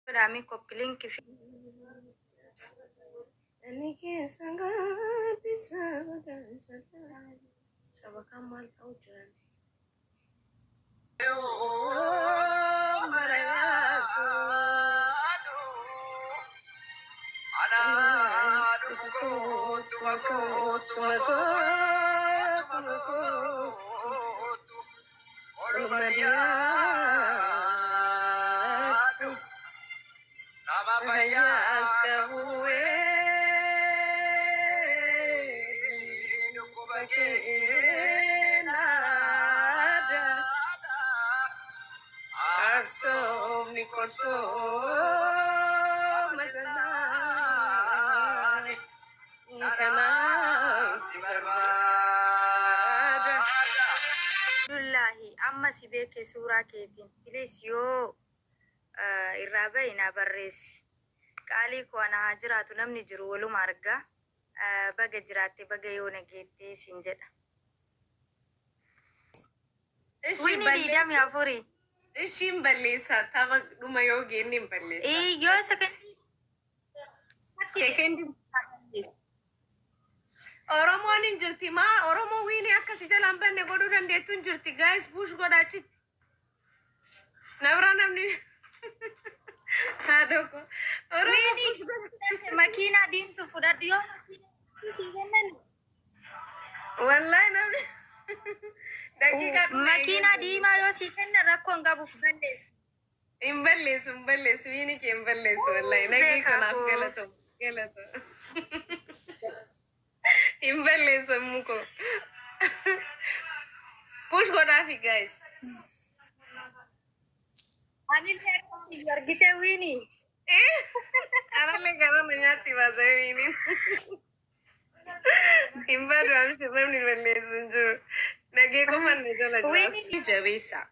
Godhaamii copy link fi. Inni keessa gaaddisa godhaa jala. Shabakaan maal ta'u jiranti? Aksoomni qorsoo majannaani kanaaf si barbaada. Abdullahi amma si beeke suuraa keetiin please yoo irraa bahi naa barreessi qaalii koo ana haa jiraatu namni jiru woluma arga baga jiraatte baga yoona geette siin jedha. Ishi Wini balleessa. 24. Ishiin balleessa. Tapha dhuma yoo geenne hin balleessa. Yoo sekendii Sekendi Oromoon hin jirti. Maa Oromoo wiini akkasi jalaan banne godhuu dandeettu hin jirti. Guys push godha achitti. Nabra namni haadha koo. Oromoo Wiini push godha. Makiinaa diimtu fudhadhu yoo makiinaa diimtuu sii kennan. Wallahi namni daqiiqaa dhuma eegee Makiinaa diimaa yoo sii kennan rakkoo hin qabu balleessi. Hin balleessu, hin balleessu, wiini kee hin balleessu, wallahi nagii Beekaa kanaaf koo. galatoom galatoom. Hin balleessu ammu koo. Push godhaafi guys. Anillee akkasii argitee wiini. Anallee gara na nyaatti baasee wiiniin. Hin badu, amshir, namni balleessu hin jiru. Nagee qofan na jala jira. Wiini. Jabeessaa.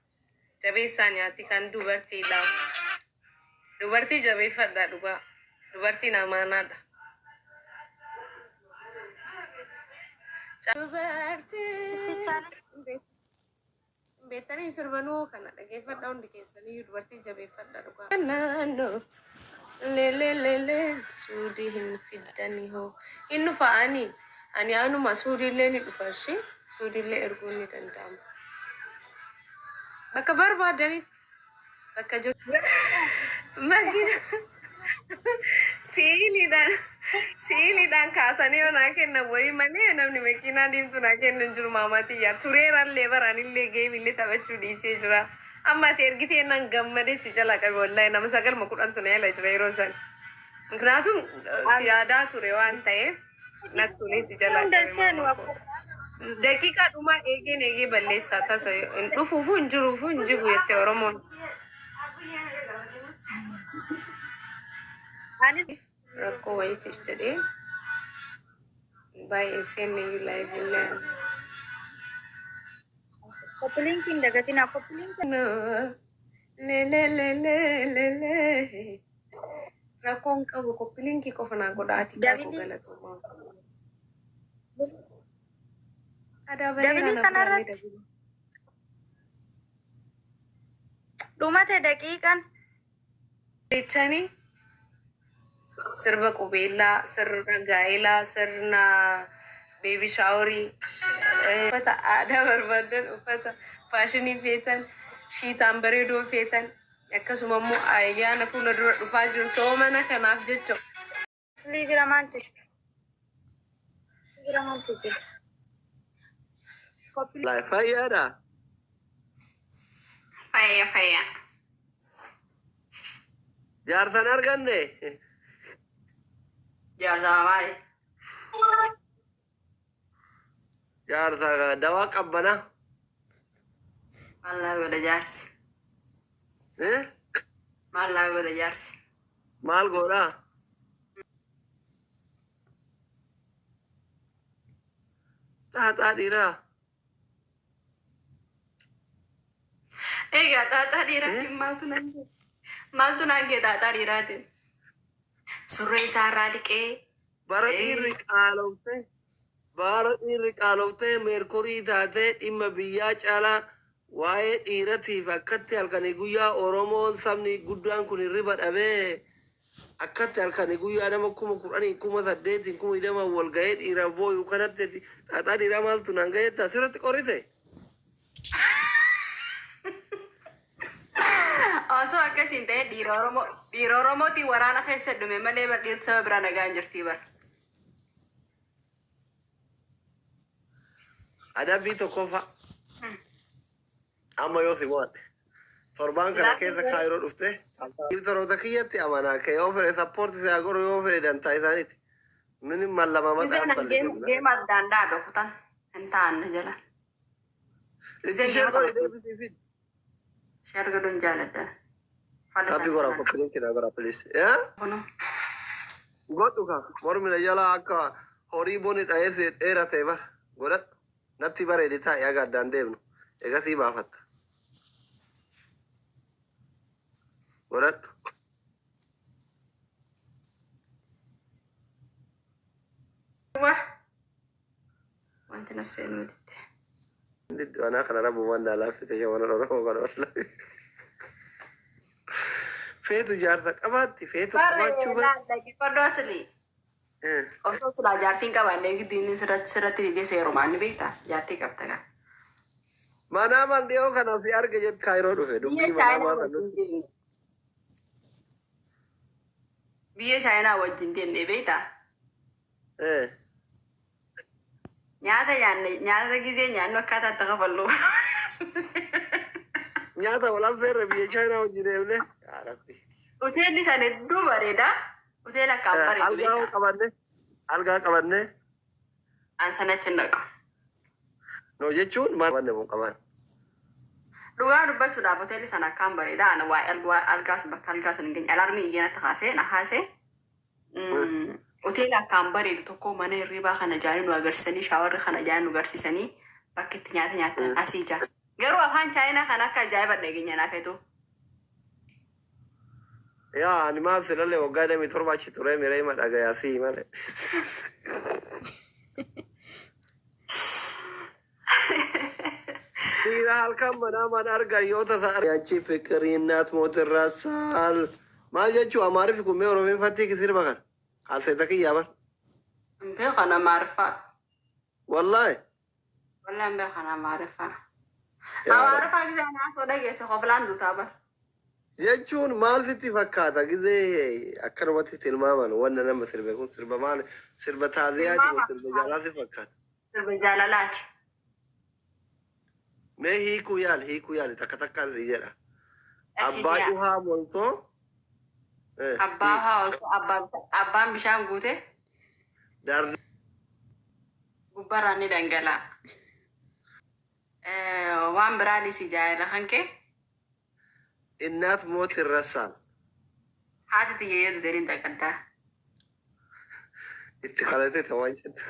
Jabeessaa nyaatti kan dubartiidha. Dubartii jabeeffadhaa dhugaa. Dubartiin amaanaadha. Dubartii. Isbichaala. Beektanii sirbanuu kana dhageeffadha hundi keessaniyyuu, dubartii jabeeffadha dhugaa. Naannoo lelelele suudii hin fiddanii hoo hin dhufa ani anuma suudiillee ni dhufa, ishee suudiillee erguun ni danda'ama. Bakka barbaadanitti bakka jiru. Makiina siiliidhaan siiliidhaan kaasanii yoo naa kennan wayii malee namni makiinaa diimtuu naa kennu hin jiru. Maamatiyyaa tureerallee baraanillee geemillee taphachuu dhiisee jira. Amma ati ergitee nan gammadee si jalaa qabe, wallahi nama sagalma kudhantu na jala jira yeroo san. Miknaatum si yaadaa ture waan ta'eef natti tolee si jalaa Hunda qabe, seenu maama koo. Daqiiqaa dhumaa eegeen eegee balleessaa tasa hin dhufuufu hin jiruufu hin jigu jette Oromoon. Anis Rakkoo wayiitiif jedhee baay'ee seenne iyyuu live illee. Copy linkiin dagatinaa, copy linkii. Lelelelelele rakkoon qabu, copy linkii qofa naa godha ati kaakuu Double. galatoomaa. Adaa baneera Double na biraallee kanarratti double. dhumate daqiiqan. Jechanii sirba qubeellaa, sirna gaa'elaa, sirna baby showerii, uffata aadaa barbaadan, uffata faashinii feetan, shiitaan bareedoo feetan, akkasuma immoo ayyaana fuula dura dhufaa jiru soomana kanaaf jecha Aslii bira maaltu jira? Bira maaltu jira? Copy Fayyaadha. Fayya fayya. Jaarsan arganne. Jaarsa maali? Jaarsa dawaa qabbana. Maal naa godha jaarsi? Eh? Maal naa godha jaarsi? Maal godha? Xaaxaa dhiiraa. Egaa xaaxaa dhiiraatiin maaltu naan gee? Maaltu naan gee xaaxaa dhiiraatiin? Surree isaa irraa dhiqee. Bara dhiirri qaalofte, bara dhiirri qaaloftee meerkurii taatee dhimma biyyaa caalaa Waa'ee dhiiratiif akkatti halkanii guyyaa Oromoon sabni guddaan kun hirriba dhabee akkatti halkanii guyyaa nama 10,000, 8,000, 20,000 wal ga'ee dhiira booyu kanatti xaaxaa dhiiraa maaltu naan ga'eetta asirratti qorite. Osoo akkasiin ta'e dhiira Oromoo dhiira Oromootiin waraana keessa dhume malee bar dhiirri saba biraa nagaan jirtii bar. Adabbii tokkoffaa amma yoo si mo'adhe torbaan kana Silaa keessa Kaayiroo dhufte toroota kiyyatti amanaa kee yoo fedhe support si haa godhu yoo fedhe dantaa isaaniiti. Mini mallama Gizeen mataa an geema addaan dhaabe kutan hin taa'anna jala. Itti Gizeen share geema godhi taphatu. deebisii fidi. Share godhuun jaaladha. Haala Tap isaanii godhaa kanaan. copy link naa godhaa please. Yaa? Kunoo. Godhu ka mormi na jalaa akka horii boni dha'ee si dheerate bara godhadhu natti bareedi taa'i aga addaan deemnu egasii baafatta godhadhu. Wah. Wanti na seenuu didde. Anaa kana rabbumaan naa laaffite shamarran Oromoo kana wallahi. Feetu jaarsa qabaatti feetu qabaachuu Barree baatti. dhaggeeffadhu asli. Osoo silaa jaartiin qabaannee giddiin sirratti sirratti didee seerumaan ni beektaa jaartii qabda gaa. Manaamaan dhiyoo kana fi arge jette Kaayiroo dhufe Biyya dubbii Chaayinaa manaamaa san wajjin nutti. deemne. Biyya Chaayinaa wajjin deemne beektaa? Nyaata nyaanne nyaata gizee nyaannu akkaataa itti kafallu. Nyaata wal affeerre biyya Chaayinaa wajjin deemne. Yaa Rabbi. Hoteelli san hedduu bareeda. Hoteela akkaan bareedu Algaa hoo beektaa? qabanne algaa qabanne An sana achi hin dhaqu. no jechuun maal qabanne moo qaban. Dhugaa dubbachuudhaaf hoteelli sana akkaan bareeda. Ana waa algaas bakka algaa sana hin geenye. Alarmii iyyee natti kaasee na kaasee. Hoteela akkaan bareedu tokko mana hirribaa kana ijaaranii nu agarsiisanii showerri kana ijaaranii nu agarsiisanii bakka itti nyaata nyaatan asii jira. Garuu afaan Chaayinaa kana akka ajaa'iba dhageenya naaf hetu. Yaa ani maal silalee waggaa 27 achi ture miree ma dhagayaa sii malee. Dhiira halkan manaamaan argan yoo tasa ያንቺ ፍቅር የእናት ሞት ይረሳል maal jechuu Amaarifi kun mee Oromeeffatti sirba kana alseeta kiyyaa bar. Hin beekan Amaariffaa. Wallaahi. Wallah hin beekan Amaariffaa. Yaa Rabbi. Amaariffaa gisee naasoo dhageesse koflaan duutaa bar. Jechuun maal sitti fakkaata gizee akkanumatti tilmaaman wanna nama sirbe kun sirba maal sirba taaziyaati moo Tilmaama. sirba jaalaa si fakkaata? Sirba jaalalaati. Mee hiikuu yaali hiikuu yaali takka takkaan si jedha. Ashi Abbaa ji'a. dhuhaa moltoo Abbaa hiiki. haa oltu abbaan bishaan guute Dar gubbarraan ni dhangala'a. Waan biraanis jaalala kan kee እናት ሞት ይረሳል. Haati tiyya yoo duute ni dhaqaddaa. Itti qalatee tawaan jettu.